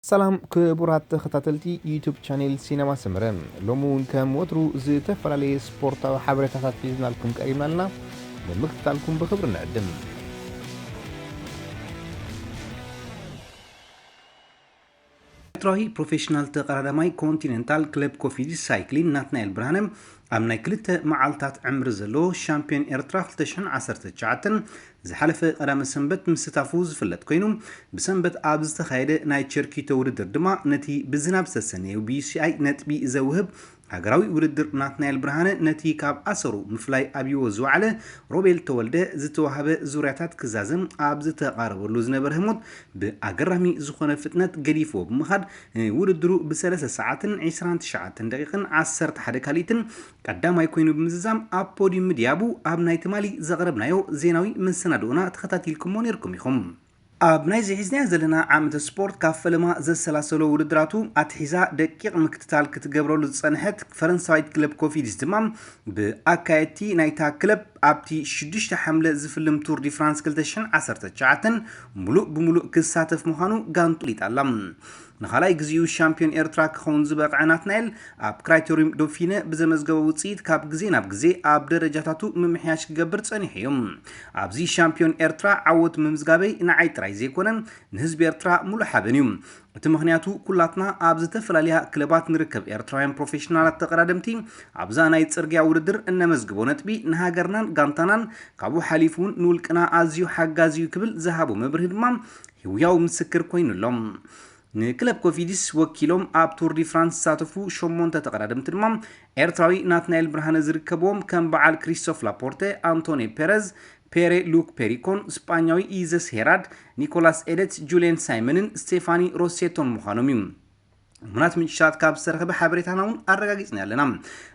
ሰላም ክቡራት ተኸታተልቲ ዩቱብ ቻኔል ሲነማ ሰመረ፣ ሎሚ እውን ከም ወትሩ ዝተፈላለየ ስፖርታዊ ሓበሬታታት ሒዝናልኩም ቀሪብና ኣለና። ንምክትታልኩም ብኽብሪ ንዕድም። ኤርትራዊ ፕሮፌሽናል ተቐዳዳማይ ኮንቲነንታል ክለብ ኮፊዲስ ሳይክሊን ናትናኤል ብርሃነ ኣብ ናይ ክልተ መዓልታት ዕምሪ ዘለዎ ሻምፒዮን ኤርትራ ክልተ ሽሕን ዓሰርተ ትሽዓተን ዝሓለፈ ቀዳመ ሰንበት ምስታፉ ዝፍለጥ ኮይኑ፣ ብሰንበት ኣብ ዝተኻየደ ናይ ቸርኪቶ ውድድር ድማ ነቲ ብዝናብ ዝተሰነየ ቢሲኣይ ነጥቢ ዘውህብ ሃገራዊ ውድድር ናትናኤል ብርሃነ ነቲ ካብ ኣሰሩ ምፍላይ ኣብይዎ ዝወዓለ ሮቤል ተወልደ ዝተዋህበ ዙርያታት ክዛዘም ኣብ ዝተቓረበሉ ዝነበረ ህሞት ብኣገራሚ ዝኾነ ፍጥነት ገዲፍዎ ብምኻድ ውድድሩ ብሰለስተ ሰዓትን ዕስራን ትሽዓተን ደቂቕን ዓሰርተ ሓደ ካልኢትን ቀዳማይ ኮይኑ ብምዝዛም ኣብ ፖዲዩም ምድያቡ ኣብ ናይ ትማሊ ዘቕረብናዮ ዜናዊ መሰናድኦና ተኸታቲልኩሞ ነይርኩም ኢኹም። ኣብ ናይዚ ሒዝናዮ ዘለና ዓመተ ስፖርት ካብ ፈለማ ዘሰላሰሎ ውድድራቱ ኣትሒዛ ደቂቕ ምክትታል ክትገብረሉ ዝጸንሐት ፈረንሳዊት ክለብ ኮፊዲስ ድማ ብኣካየድቲ ናይታ ክለብ ኣብቲ ሽዱሽተ ሓምለ ዝፍልም ቱር ዲ ፍራንስ ክልተ ሽሕን ዓሰርተ ትሽዓተን ሙሉእ ብሙሉእ ክሳተፍ ምዃኑ ጋንቱ ኣፍሊጣ ኣላ። ንኻልኣይ ግዜኡ ሻምፒዮን ኤርትራ ክኸውን ዝበቕዐ ናትናኤል ኣብ ክራይቴሪዩም ዶፊነ ብዘመዝገቦ ውፅኢት ካብ ግዜ ናብ ግዜ ኣብ ደረጃታቱ ምምሕያሽ ክገብር ጸኒሑ እዩ። ኣብዚ ሻምፒዮን ኤርትራ ዓወት ምምዝጋበይ ንዓይ ጥራይ ዘይኮነ ንህዝቢ ኤርትራ ሙሉእ ሓበን እዩ። እቲ ምኽንያቱ ኩላትና ኣብ ዝተፈላለያ ክለባት ንርከብ ኤርትራውያን ፕሮፌሽናላት ተቐዳደምቲ ኣብዛ ናይ ጽርግያ ውድድር እነመዝግቦ ነጥቢ ንሃገርናን ጋንታናን ካብኡ ሓሊፉ እውን ንውልቅና ኣዝዩ ሓጋዚ እዩ ክብል ዝሃቦ መብርሂ ድማ ህውያዊ ምስክር ኮይኑ ኣሎ። ንክለብ ኮፊዲስ ወኪሎም ኣብ ቱር ዲ ፍራንስ ዝሳተፉ ሸሞንተ ተቐዳደምቲ ድማ ኤርትራዊ ናትናኤል ብርሃነ ዝርከብዎም ከም በዓል ክሪስቶፍ ላፖርተ፣ ኣንቶኒ ፔረዝ፣ ፔሬ ሉክ ፔሪኮን፣ ስጳኛዊ ኢዘስ ሄራድ፣ ኒኮላስ ኤደት፣ ጁልየን ሳይመንን ስቴፋኒ ሮሴቶን ምዃኖም እዩ። እሙናት ምንጭታት ካብ ዝተረኸበ ሓበሬታና እውን ኣረጋጊጽና ኣለና።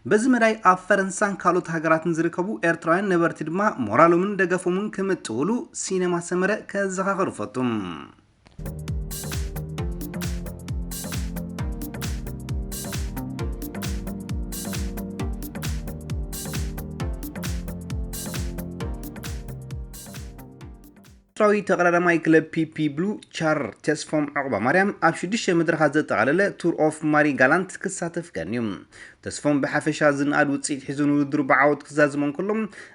በዚ መዳይ ኣብ ፈረንሳን ካልኦት ሃገራትን ዝርከቡ ኤርትራውያን ነበርቲ ድማ ሞራሎምን ደገፎምን ክምጥውሉ ሲነማ ሰመረ ከዘኻኽር ፈቱ። ኤርትራዊ ተቐዳዳማይ ክለብ ፒፒ ብሉ ቻር ተስፎም ዑቕባ ማርያም ኣብ ሽዱሽተ መድረኻት ዘጠቓለለ ቱር ኦፍ ማሪ ጋላንት ክሳተፍ ቀንዩ። ተስፎም ብሓፈሻ ዝነኣድ ውፅኢት ሒዙ ንውድድሩ ብዓወት ክዛዝሞ እንከሎ፣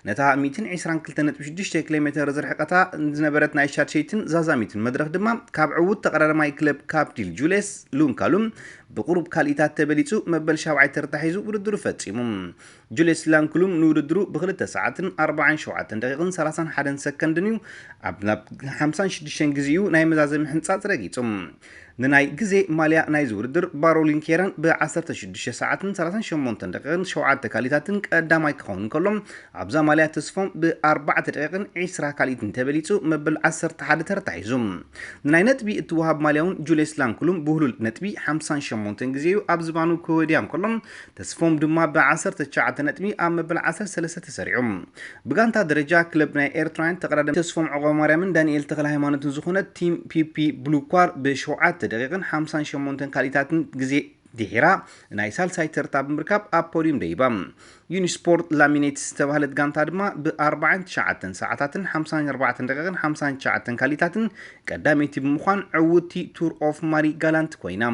ነታ ሚእትን ዕስራን ክልተ ነጥቢ ሽዱሽተ ኪሎ ሜተር ዝርሕቀታ ዝነበረት ናይ ሻድሸይትን ዛዛሚትን መድረኽ ድማ ካብ ዕዉት ተቐዳዳማይ ክለብ ካፕዲል ጁልየስ ሉንካሉም ብቁሩብ ካልኢታት ተበሊጹ መበል ሻብዓይ ተርታ ሒዙ ውድድሩ ፈጺሙ። ጁልየስ ላንክሉም ንውድድሩ ብክልተ ሰዓትን ኣርባዓን ሸውዓተን ደቂቕን ሰላሳን ሓደን ሰከንድን እዩ ኣብ ናብ ሓምሳን ሽዱሽተን ግዜኡ ናይ መዛዘሚ ሕንጻጽ ረጊጹ። ንናይ ግዜ ማልያ ናይዚ ውድድር ባሮ ሊንኬረን ብ ዓሰርተ ሽዱሽተ ሰዓትን ሰላሳን ሸሞንተን ደቂቕን ሸውዓተ ካልኢታትን ቀዳማይ ክኸውን እንከሎ፣ ኣብዛ ማልያ ተስፎም ብ ኣርባዕተ ደቂቕን ዕስራ ካልኢትን ተበሊጹ መበል ዓሰርተ ሓደ ተርታ ሒዙ። ንናይ ነጥቢ እትወሃብ ማልያ እውን ጁልየስ ላንክሉም ብህሉል ነጥቢ ሓምሳን ሸሞንተን ግዜኡ ኣብ ዝባኑ ክወድያ እንከሎ፣ ተስፎም ድማ ብ ዓሰርተ ትሽዓተ ነጥቢ ኣብ መበል ዓሰርተ ሰለስተ ተሰሪዑ። ብጋንታ ደረጃ ክለብ ናይ ኤርትራውያን ተቐዳደምቲ ተስፎም ዑቕባማርያምን ዳንኤል ተኽለሃይማኖትን ዝኾነት ቲም ፒፒ ብሉኳር ብሸውዓተ ደቂቕን ሓምሳን ሸሞንተን ካልኢታትን ግዜ ድሒራ ናይ ሳልሳይ ተርታ ብምርካብ ኣብ ፖዲዩም ደይባ። ዩኒስፖርት ላሚኔትስ ዝተባህለት ጋንታ ድማ ብ ኣርባዓን ትሽዓተን ሰዓታትን ሓምሳን ኣርባዕተን ደቂቕን ሓምሳን ትሽዓተን ካልኢታትን ቀዳመይቲ ብምዃን ዕውትቲ ቱር ኦፍ ማሪ ጋላንት ኮይና።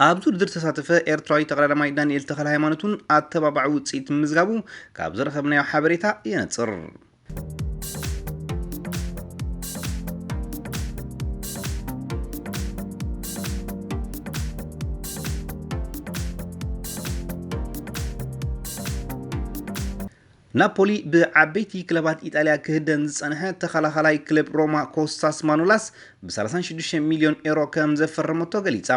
ኣብዚ ውድድር ዝተሳተፈ ኤርትራዊ ተቐዳዳማይ ዳንኤል ተኽለ ሃይማኖት እውን ኣተባባዒ ውፅኢት ምምዝጋቡ ካብ ዝረኸብናዮ ሓበሬታ የነፅር። ናፖሊ ብዓበይቲ ክለባት ኢጣልያ ክህደን ዝጸንሐ ተኸላኻላይ ክለብ ሮማ ኮስታስ ማኖላስ ብ ሰላሳን ሽዱሽተ ሚልዮን ኤሮ ከም ዘፈረመቶ ገሊጻ።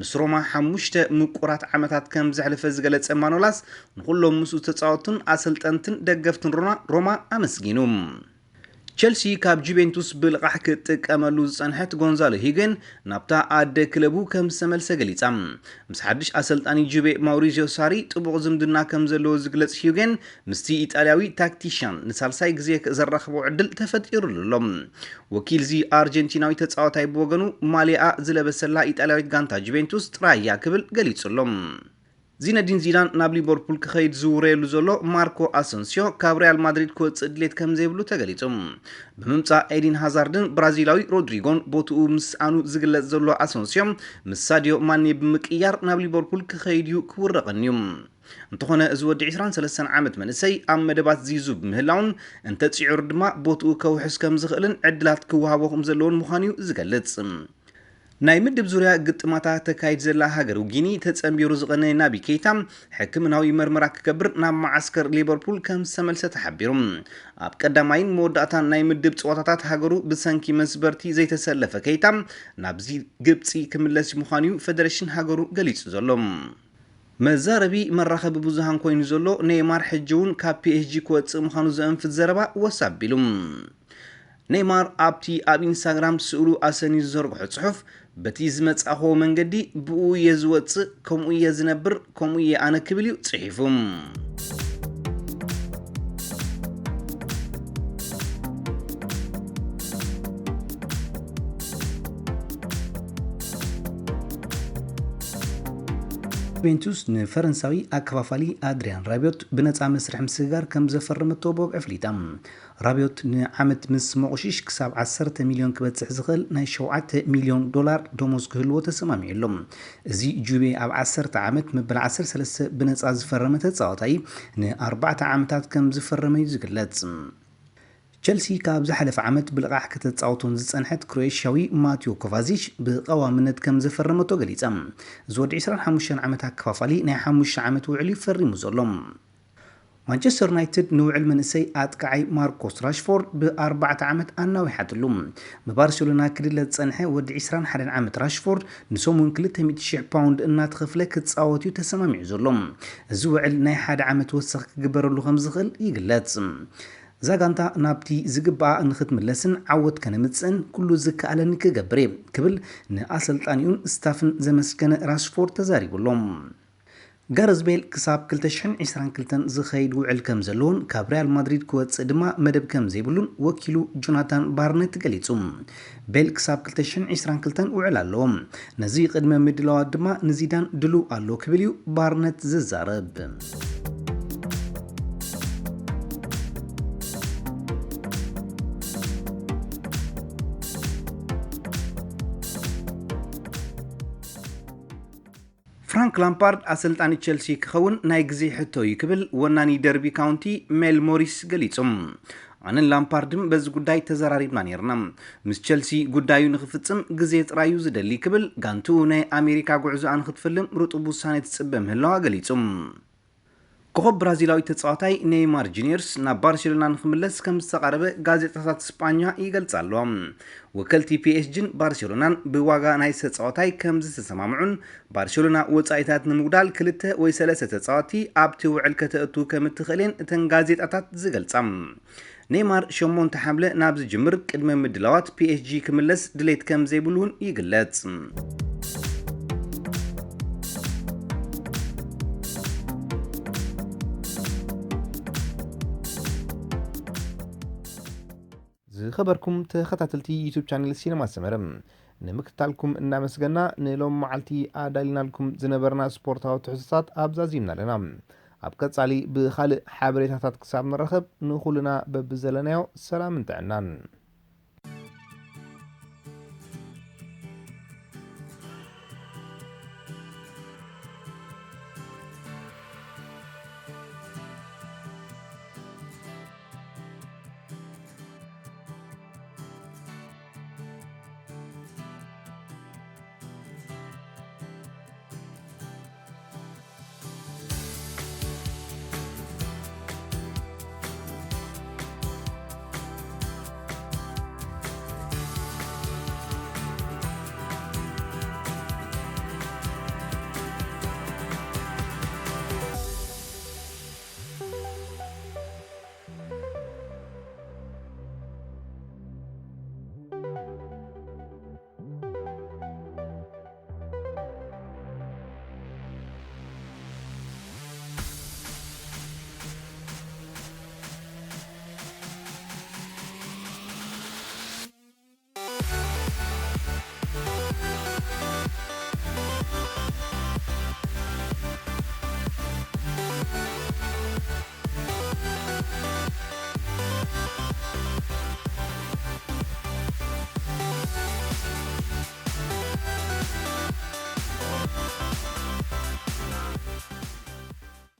ምስ ሮማ ሓሙሽተ ምቁራት ዓመታት ከም ዘሕለፈ ዝገለጸ ማኖላስ፣ ንኹሎም ምስኡ ዝተጻወቱን ኣሰልጠንትን ደገፍትን ሮና-፣ ሮማ ኣመስጊኑ። ቸልሲ ካብ ጁቬንቱስ ብልቓሕ ክጥቀመሉ ዝጸንሐት ጎንዛሎ ሂጉን ናብታ ኣደ ክለቡ ከም ዝተመልሰ ገሊጻ። ምስ ሓድሽ ኣሰልጣኒ ጁቬ ማውሪዚዮ ሳሪ ጥቡቕ ዝምድና ከም ዘለዎ ዝግለጽ ሂጉን፣ ምስቲ ኢጣልያዊ ታክቲሽያን ንሳልሳይ ግዜ ዘራኽቦ ዕድል ተፈጢሩሉ ኣሎ። ወኪልዚ ኣርጀንቲናዊ ተጻዋታይ ብወገኑ፣ ማሊኣ ዝለበሰላ ኢጣልያዊት ጋንታ ጁቬንቱስ ጥራይ እያ ክብል ገሊጹ ኣሎ። ዚነዲን ዚዳን ናብ ሊቨርፑል ክኸይድ ዝውረየሉ ዘሎ ማርኮ ኣሰንሲዮ ካብ ሪያል ማድሪድ ክወፅእ ድሌት ከም ዘይብሉ ተገሊጹ። ብምምጻእ ኤዲን ሃዛርድን ብራዚላዊ ሮድሪጎን ቦትኡ ምስኣኑ ዝግለጽ ዘሎ ኣሰንሲዮ፣ ምስ ሳዲዮ ማኔ ብምቅያር ናብ ሊቨርፑል ክኸይድ እዩ ክውረቐን እዩ። እንተኾነ፣ እዚ ወዲ ዕስራን ሰለስተን ዓመት መንእሰይ ኣብ መደባት ዚዙ ብምህላውን እንተጽዒሩ ድማ ቦትኡ ከውሕስ ከም ዝኽእልን ዕድላት ክወሃቦ ከም ዘለዎን ምዃኑ እዩ ዝገልጽ። ናይ ምድብ ዙርያ ግጥማታ ተካይድ ዘላ ሃገር ጊኒ ተጸንቢሩ ዝቐነየ ናቢ ኬይታ ሕክምናዊ መርመራ ክገብር ናብ መዓስከር ሊቨርፑል ከም ዝተመልሰ ተሓቢሩ። ኣብ ቀዳማይን መወዳእታን ናይ ምድብ ጸወታታት ሃገሩ ብሰንኪ መስበርቲ ዘይተሰለፈ ኬይታ ናብዚ ግብጺ ክምለስ ምዃኑ እዩ ፈደረሽን ሃገሩ ገሊጹ ዘሎ። መዛረቢ መራኸቢ ብዙሃን ኮይኑ ዘሎ ኔይማር ሕጂ እውን ካብ ፒ ኤስ ጂ ክወጽእ ምዃኑ ዘእንፍት ዘረባ ወስ ኣቢሉ። ኔይማር ኣብቲ ኣብ ኢንስታግራም ስእሉ ኣሰንዩ ዝዘርግሖ ጽሑፍ፣ በቲ ዝመጻእኽዎ መንገዲ ብኡ እየ ዝወጽእ፣ ከምኡ እየ ዝነብር፣ ከምኡ እየ ኣነ ክብል እዩ ጽሒፉ። ዩቬንቱስ ንፈረንሳዊ ኣከፋፋሊ ኣድሪያን ራቢዮት ብነጻ መስርሕ ምስግጋር ከም ዘፈረመቶ ብወግዒ ኣፍሊጣ። ራቢዮት ንዓመት ምስ መቑሽሽ ክሳብ ዓሰርተ ሚልዮን ክበጽሕ ዝኽእል ናይ ሸውዓተ ሚልዮን ዶላር ደሞዝ ክህልዎ ተሰማሚዑ ኣሎ። እዚ ጁቤ ኣብ ዓሰርተ ዓመት መበል ዓሰርተ ሰለስተ ብነጻ ዝፈረመ ተጻዋታይ ንኣርባዕተ ዓመታት ከም ዝፈረመ እዩ ዝግለጽ። ቸልሲ ካብ ዝሓለፈ ዓመት ብልቓሕ ከተጻውቶን ዝጸንሐት ክሮኤሽያዊ ማቲዮ ኮቫዚች ብቐዋምነት ከም ዘፈረመቶ ገሊጻ። እዚ ወዲ ዕስራን ሓሙሽተን ዓመት ኣከፋፋሊ ናይ ሓሙሽተ ዓመት ውዕል እዩ ፈሪሙ ዘሎ። ማንቸስተር ዩናይትድ ንውዕል መንእሰይ ኣጥቃዓይ ማርኮስ ራሽፎርድ ብኣርባዕተ ዓመት ኣናዊሓትሉ። ብባርሴሎና ክድለ ዝጸንሐ ወዲ ዕስራን ሓደን ዓመት ራሽፎርድ ንሰሙን ክልተ ሚእቲ ሽሕ ፓውንድ እናተኸፍለ ክጻወት እዩ ተሰማሚዑ ዘሎ። እዚ ውዕል ናይ ሓደ ዓመት ወሰኽ ክግበረሉ ከም ዝኽእል ይግለጽ። እዛ ጋንታ ናብቲ ዝግባኣ ንኽትምለስን ዓወት ከነምጽእን ኩሉ ዝከኣለኒ ክገብር እየ ክብል ንኣሰልጣኒኡን ስታፍን ዘመስገነ ራሽፎርድ ተዛሪቡ ኣሎ። ጋረዝ ቤል ክሳብ ክልተ ሽሕን ዕስራን ክልተን ዝኸይድ ውዕል ከም ዘለዎን ካብ ሪያል ማድሪድ ክወጽእ ድማ መደብ ከም ዘይብሉን ወኪሉ ጆናታን ባርነት ገሊጹ። ቤል ክሳብ ክልተ ሽሕን ዕስራን ክልተን ውዕል ኣለዎ። ነዚ ቅድመ ምድላዋት ድማ ንዚዳን ድሉው ኣሎ ክብል እዩ ባርነት ዝዛረብ። ፍራንክ ላምፓርድ ኣሰልጣኒ ቸልሲ ክኸውን ናይ ግዜ ሕቶ እዩ ክብል ወናኒ ደርቢ ካውንቲ ሜል ሞሪስ ገሊጹ። ኣነን ላምፓርድን በዚ ጉዳይ ተዘራሪብና ነይርና። ምስ ቸልሲ ጉዳዩ ንኽፍጽም ግዜ ጥራይ እዩ ዝደሊ ክብል ጋንትኡ ናይ ኣሜሪካ ጉዕዞኣ ንኽትፍልም ርጡብ ውሳነ ትጽበ ምህላዋ ገሊጹ። ኮኸብ ብራዚላዊ ተጻዋታይ ኔይማር ጁኒየርስ ናብ ባርሴሎና ንኽምለስ ከም ዝተቓረበ ጋዜጣታት ስጳኛ ይገልጻ ኣለዋ። ወከልቲ ፒ ኤስ ጂን ባርሴሎናን ብዋጋ ናይ ተጻዋታይ ከም ዝተሰማምዑን ባርሴሎና ወጻኢታት ንምጉዳል ክልተ ወይ ሰለስተ ተጻዋቲ ኣብቲ ውዕል ከተእቱ ከም እትኽእል እየን እተን ጋዜጣታት ዝገልጻ። ኔይማር ሸሞንተ ሓምለ ናብ ዝጅምር ቅድመ ምድላዋት ፒ ኤስ ጂ ክምለስ ድሌት ከም ዘይብሉ እውን ይግለጽ። ዝኸበርኩም ተኸታተልቲ ዩቱብ ቻነል ሲነማ ሰመረ፣ ንምክትታልኩም እናመስገና፣ ንሎም መዓልቲ ኣዳሊናልኩም ዝነበርና ስፖርታዊ ትሕዝቶታት ኣብዛዚምና ኣለና። ኣብ ቀጻሊ ብኻልእ ሓበሬታታት ክሳብ ንራኸብ፣ ንኹልና በብዘለናዮ ሰላምን ጥዕናን።